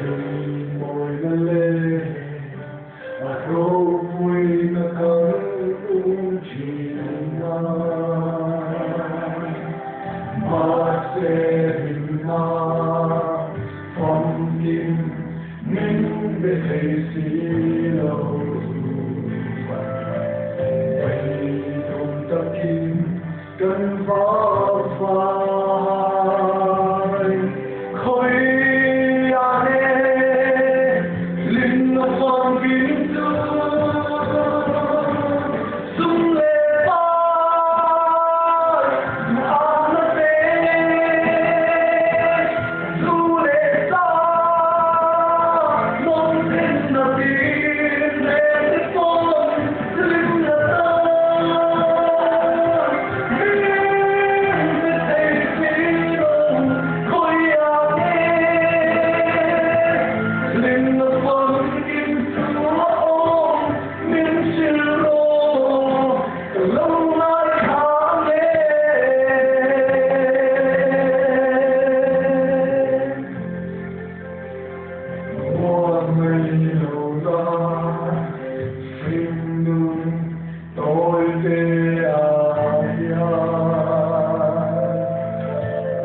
Leimawina leh a ropuina kan um thin a, mahse hlimna famkim min be thei si lo. Beidawng takin kan vak fai. Khawiah nge hlimna famkim chu sum leh pai duhawmna te, zu leh sa nawm thenna tin reng te pawn hlimna tan min pe thei si lo. Khawiah nge hlimna famkim chu a awm? Min hrilh rawh, ka lo ngaithla ang e. Muan mai lo la, hringnun tawi te ah hian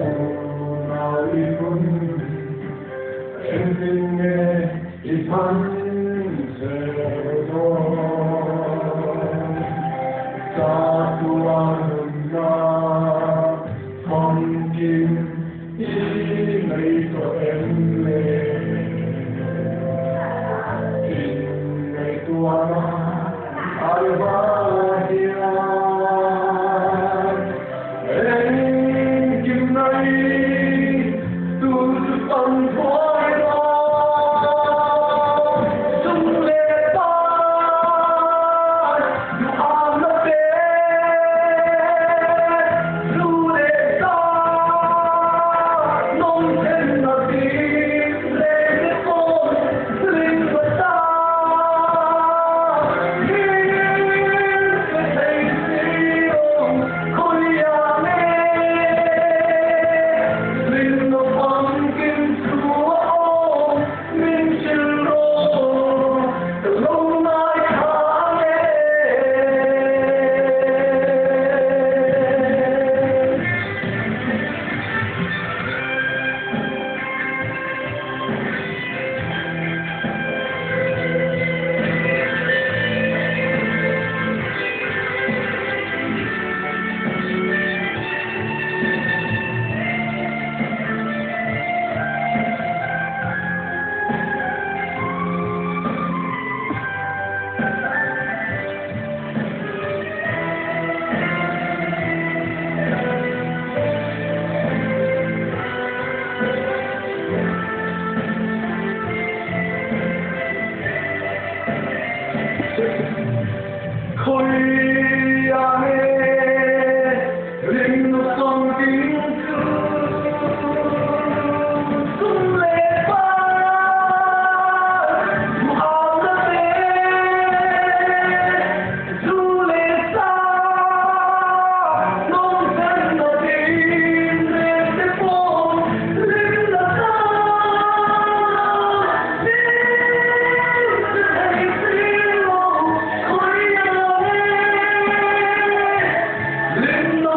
unau i hun engtin nge i hman zel dawn? Chatuan nunna famkim i nei tawh em le? Inngaihtuahna ai vang hian engkim nei tu chu tam thuai dawn. Sum leh pai duhawmna te, zu leh sa nawm thenna tin reng te pawn hlim va ta. Min pe thei si lo khawiah nge hlimna famkim chu a awm? Min hrilh rawh, ka lo ngaithla ang e. Khawiah nge hlimna famkim chu sum leh pai duhawmna te, zu leh sa nawm thenna tin reng te pawh hlimna tan min pe thei si lo. Khawiah nge hlimna.